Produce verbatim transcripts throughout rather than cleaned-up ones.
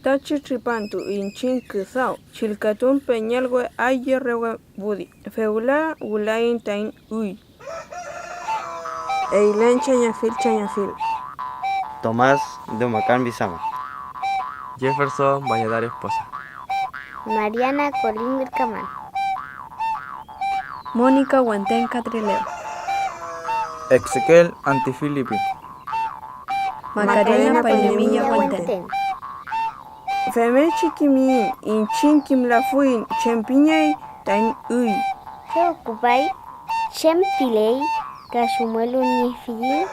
Tachi tripantu iñchiñ küdaw chillkatun peñelwe ayerewe budi, fewla wülaiñ taiñ üy. Eilen Chañafil, Chañafil. Tomás Deumakan Bizama. Jefferson Valladares Poza. Mariana Colín Vilcamán. Mónica Huentén Catrileo. Exequiel Antifilipi. Macarena Painemilla Huentén. Femngechi kimiyiñ iñchiñ kimlafuiñ chem pingey taiñ üy. Chew küpay, chem piley ka chumwelu ñi fiyiñ.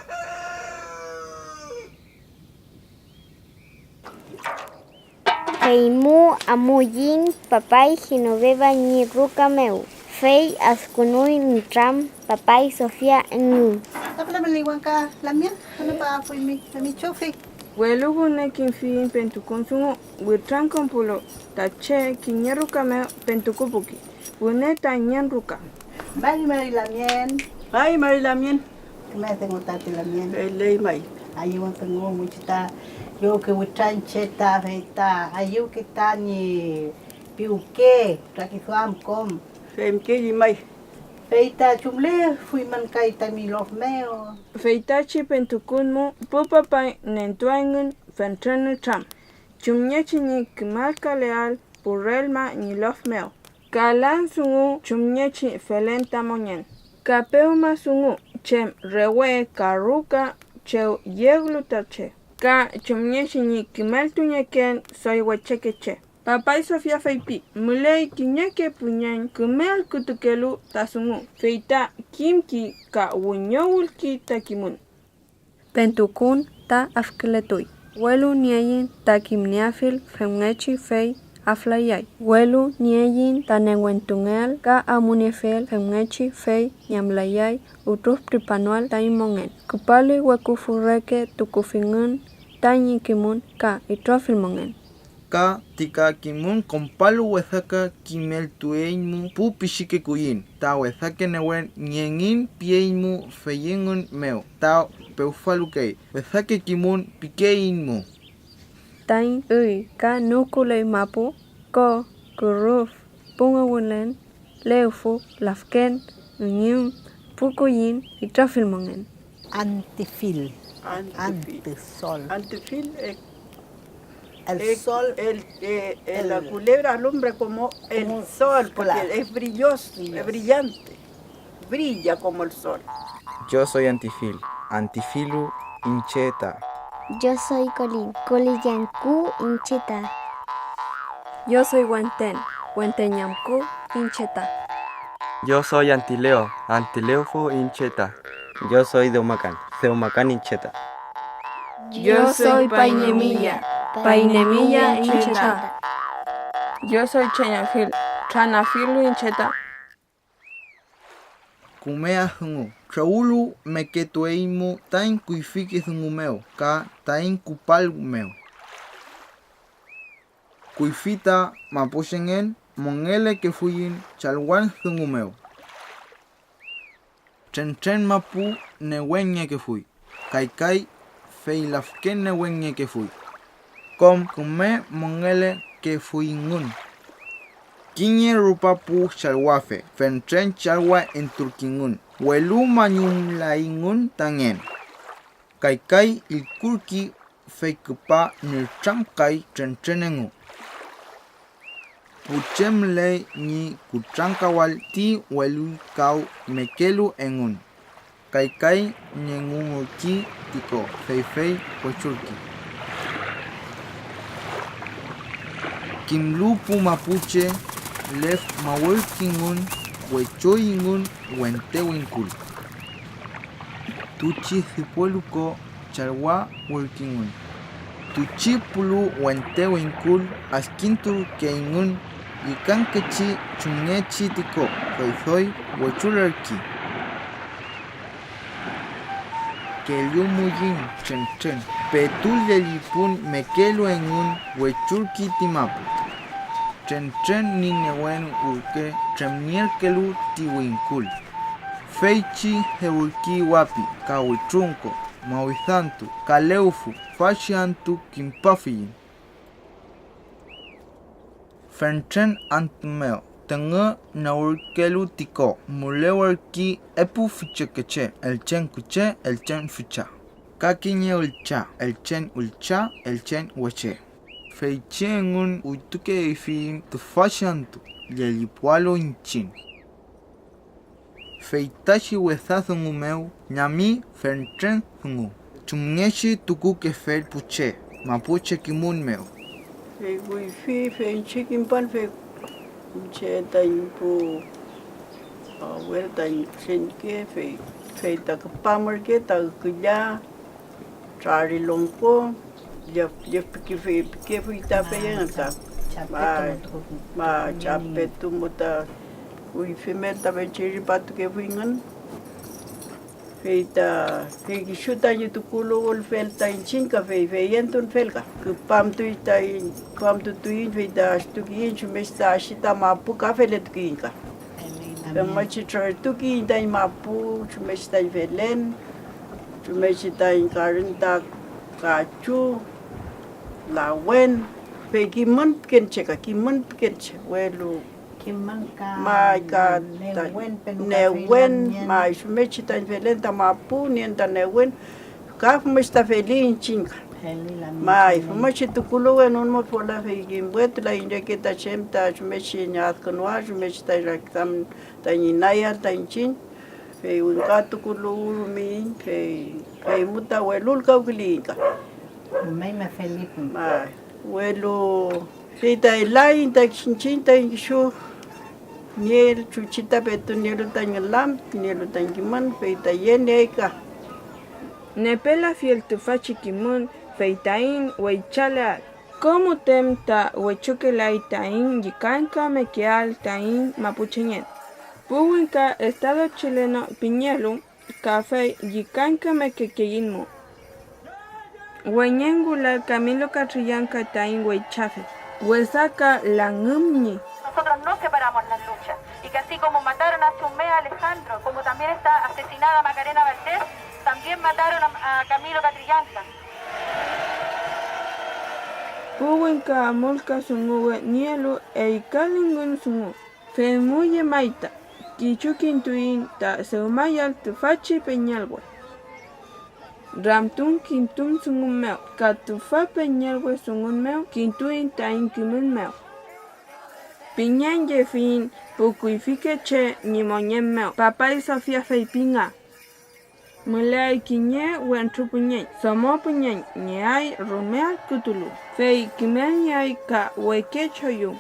Feymu amuiñ papay Genoveva ñi ruka mew, fey adkünuy nütram papay Sofia engün. Welu wüne kimfiyiñ pentukun dungu, witrankonpulu ta che kiñe ruka mew pentukupuki, wüne ta ngen ruka. Mari, mari lamien. Ay, mari lamien. Küme dungu tati lamien. Feley may. Ayüwün dungu muchi ta llowke witranche ta, fey ta ayüwke tañi piwke, rakiduam kom. Femkey may. Fey ta chumlefuymün kay tami lof mew. Feytachi pentukun mu pu papay nentuayngün fentren nütram, chumngechi ñi kümelkaleael pu relma ñi lof mew, ka lan dungu chumngechi felen ta mongen, ka pewma dungu chem rewe ka ruka chew yeglu ta che, ka chumngechi ñi kimeltunieken doy wechekeche. Papay Sofia feypi: müley kiñeke püñeñ küme allkütukelu ta dungu, fey ta kimki ka wiñowülki ta kimün. Pentukun ta afkületuy, welu nieiñ ta kimnieafiel femngechi fey aflayay, welu nieiñ ta newentungeael ka amuniefiel femngechi fey ñamlayay ütrüf tripanoael taiñ mongen. Küpalüy weküfü reke tukufingün tañi kimün ka itrofill mongen. Ka ti ka kimün konpalu wesaka kimeltueiñmu pu pichike kulliñ ta wesake newen ñi engün pieiñmu feyengün mew ta pewfalukey, wesake kimün pikeiñmu. Taiñ üy ka nükuley mapu, ko, kürüf, pungüwülen, lewfü, lafken, üñüm, pu kulliñ, itrofill mongen. Antifil. Antifil. Antisol. Antifil es, el es sol. El, eh, eh, la culebra alumbra como el sol, porque es brilloso, es brillante. Brilla como el sol. Yo soy Antifil, Antifilu iñche ta. Yo soy Colin, Colillanku iñche ta. Yo soy Wenten, Wenteñamku iñche ta. Yo soy Antileo, Antileofu iñche ta. Yo soy Deumakan, Deumakan iñche ta. Yo soy Painemilla, Painemilla iñche ta. Yo soy Tranafil, Tranafilu iñche ta. Küme adüngu, trawüluwmeketueiñmu taiñ kuyfike dungu mew ka taiñ küpal mew. Kuyfi ta mapuchengen mongelekefuiñ challwan dungu mew. Trentren mapu newenngekefuy, kaykay fey lafken newenngekefuy. Kom küme mongelekefuyngün. Kiñe rupa pu challwafe fentren challwa enturkingün, welu mañumlayngün ta ngen. Kaykay illkurki fey küpa nütramkay trentren engu. Pu che müley ñi kutrankawal ti welulkawmekelu engün, kaykay ñengumürki ti ko, fey fey wechurki. Kimlu pu mapuche, lefmawürkingün, wechoyngün wente wingkul. Tuchi dipuelu ko challwa würkingün. Tuchi pulu wente wingkul adkinturkeyngün llükankechi chumngechi ti ko doy doy wechulerki. Kellumuiñ trentren, petu llellipun mekelu engün wechurki ti mapu. Trentren ñi newen ürke tremnierkelu ti wingkul. Feychi dewürki wapi ka wütrunko, mawidantu ka lewfü, fachi antü kimpafiyiñ. Fentren antü mew tüngü nagurkelu ti ko, mülewerki epu füchakeche, elchen kuche, elchen fücha, ka kiñe üllcha, elchen üllcha, elchen weche. Feychi engün üytukefiyiñ tüfachi antü, llellipualu iñchiñ. Feytachi wesa dungu mew ñami fentren dungu, chumngechi tukukefel pu che mapuche kimün mew. Fey kuyfi, fey iñche kimpan, fey iñche taiñ pu awel taiñ pu cheñke, fey, fey ta küpam ürke ta ükülla, trari longko, llüf-, llüfpiki-, fey pikefuy ta fey engün ta. Ma, ma chapetu mu ta kuyfi mew ta feychi tripatukefuyngün. Fey ta, fey kisu tañi tukuluwülfel ta iñchiñ ka fey feyentunfel ka. Küpamtuy taiñ, küpamtutuiñ fey ta astukiyiñ chumngechi ta ashi ta mapu ka feletukiyiñ ka. Femngechi trürtukiyiñ taiñ mapu chumngechi taiñ felen, chumngechi taiñ karün ta kachu, lawen, fey kimün piken che ka, kimün piken che, welu may ka ta newen, may chumngechi taiñ felen ta mapu nien ta newen, ka femngechi ta feli iñchiñ ka. May femngechi tukuluwenun mo fola, fey kimwetulaiñ reke ta chem ta chumngechi ñi adkünuael, chumngechi ta rakiduam tañi inayael ta iñchiñ, fey wingkatukuluwrumiyiñ, fey, feymu ta welulkawküliyiñ ka. May, welu fey ta elaiñ ta iñchiñ taiñ kisu nieel chuchi ta petu nielu ta ngülam, nielu ta kimün, fey ta yenieay ka. Nepelafiel tüfachi kimün, fey taiñ weychaleael. Kom müten ta wechukelay taiñ llükañkamekeael taiñ mapuchengen. Pu wingka estado chileno pingelu, kafey llükañkamekekeiñ mu. Weñengulal Camilo Catrillanca taiñ weychafe, wesa ka langümngi. Nosotros no separamos las luchas, y que así como mataron a Sumé Alejandro, como también está asesinada Macarena Valdés, también mataron a, a Camilo Catrillanca. Pu wingka amulka dunguwe nielu ellkalingün dungu, feymu llemay ta kisu kintuiñ ta dewmayal tüfachi peñalwe. Ramtun kintun dungun mew ka tüfa peñalwe dungun mew kintuiñ taiñ kimün mew. Pingeñyefiyiñ pu kuyfike che ñi mongen mew, papay Sofia feypi nga. Müleay kiñe wentru püñeñ, domo püñeñ ngeay rume allkütulu, fey kimelngeay ka weke choyü.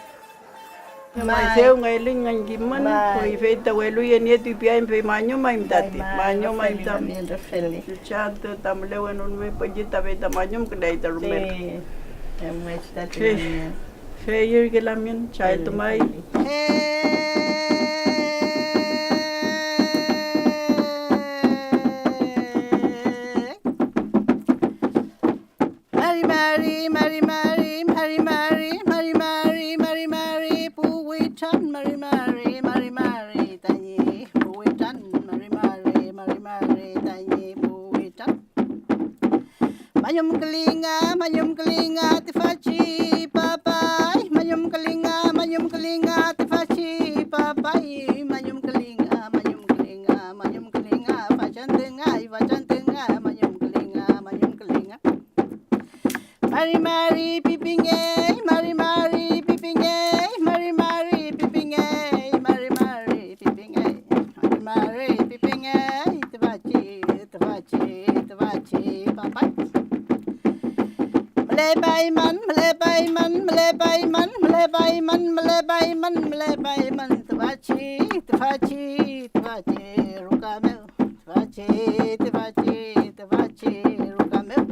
May dew ngelüñ ngañ kimün, fey ta welu yenietuy piañ, fey mañumaymi tati, mañumaymi ta. Chuchi antü ta mülewenun mew püllü ta fey ta mañumküleay ta rumel. Fey ürke lamngen, chay tumay. Mari mari, mari mari, mari mari, mari mari, mari mari, pu witran, mari mari, mari mari, tañi pu witran, mari mari, mari mari, tañi pu witran. Mañumkülinga, mañumkülinga tüfachi papay, mañumkülinga, mañumkülinga tüfachi papay, mañumkülinga, mañumkülinga, mañumkülinga, fachantüngay, fachantüngay, mañumkülinga, mañumkülinga. Mari mari pipingey, mari mari pipingey, mari mari pipingey, mari mari pipingey, mari mari pipingey, tüfachi, tüfachi, tüfachi papay. Mülepaymün, mülepaymün, mülepaymün, mülepaymün, mülepaymün, mülepaymün, tüfachi, tüfachi, tüfachi ruka mew, tüfachi, tüfachi, tüfachi ruka mew.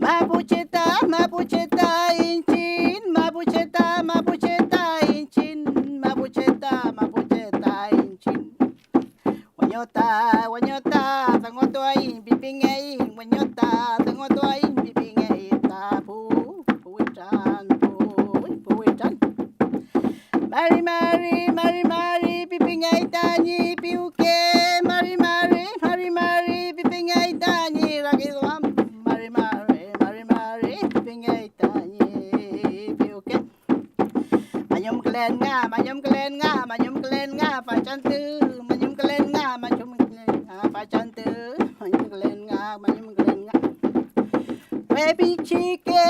Mapuche ta, mapuche ta iñchiñ, mapuche ta, mapuche ta iñchiñ, mapuche ta, mapuche ta iñchiñ. Weñota, weñota, dungutuaiñ pipingey, weñota, dungutuaiñ pipingey ta pu, pu witran, pu, pu witran. Mari mari, mari mari pipingey tañi piwke, mari mari, mari mari pipingey tañi rakiduam, mari mari, mari mari pipingey ta Fachantü nga, mañumkülen nga, mañumkülen nga, fachantü, mañumkülen nga, mañumkülen nga, fachantü, mañumkülen nga, mañumkülen nga. We pichike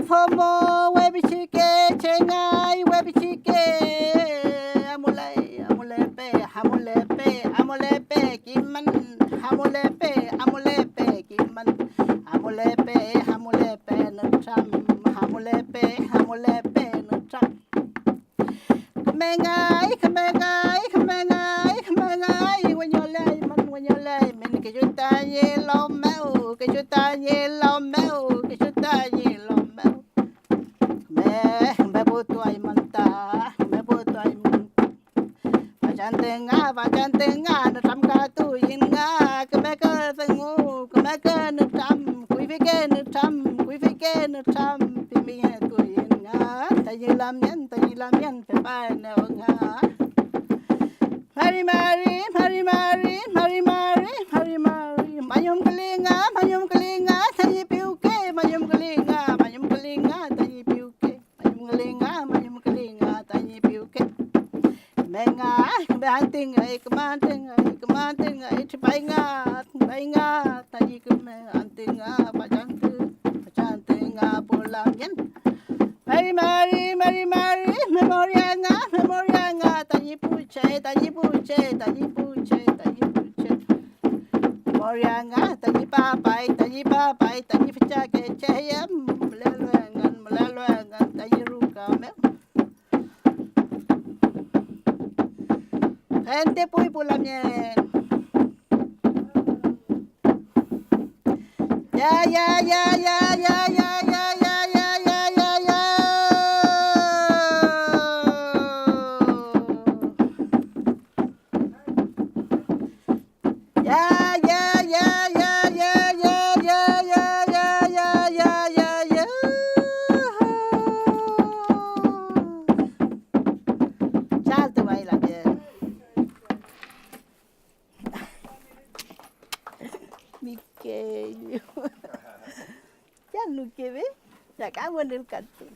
domo, we pichike chengay, we pichike amuley, amulepe, amulepe, amulepe, kimün, amulepe, amulepe, kimün, amulepe, amulepe, nütram, amulepe, amulepe, nütram. Kümengay, kümengay, kümengay, kümengay, weñoleaymün, weñoleaymün, kisu tañi lon mew, kisu tañi lon mew, kisu tañi lon mew. Küme, küme putuaymün ta, küme putuaymün. Fachantü nga, fachantü nga, nütramkatuiñ nga, kümeke dungu, kümeke nütram, kuyfike nütram, kuyfike nütram, pimiyetuiñ nga, tañi lamngen, tañi lamngen, pepaenew nga. Mari mari, mari mari, mari mari, mari mari, mañumküli nga, mañumküli nga, tañi piwke, mañumküli nga, mañumküli nga, tañi piwke. Mañumküli nga, mañumküli nga tañi piwke. Küme nga, küme antü nga, küme antü nga, küme antü nga, tripay nga, tripay nga tañi küme antü nga, fachantü, fachantü nga pu lamngen. Mari mari, mari mari, memoria nga, memoria nga tañi pu che, tañi pu che, tañi pu che, tañi pu che. Memoria nga tañi papay, tañi papay, tañi füchake che em mülelu engün, mülelu engün tañi ruka mew. Fentepuy pu lamngen. Ya, ya, ya. Ya, ya, ya. Chaltu baila bien. Mikelio. Ya no quedé. Ya acabo en el cartel.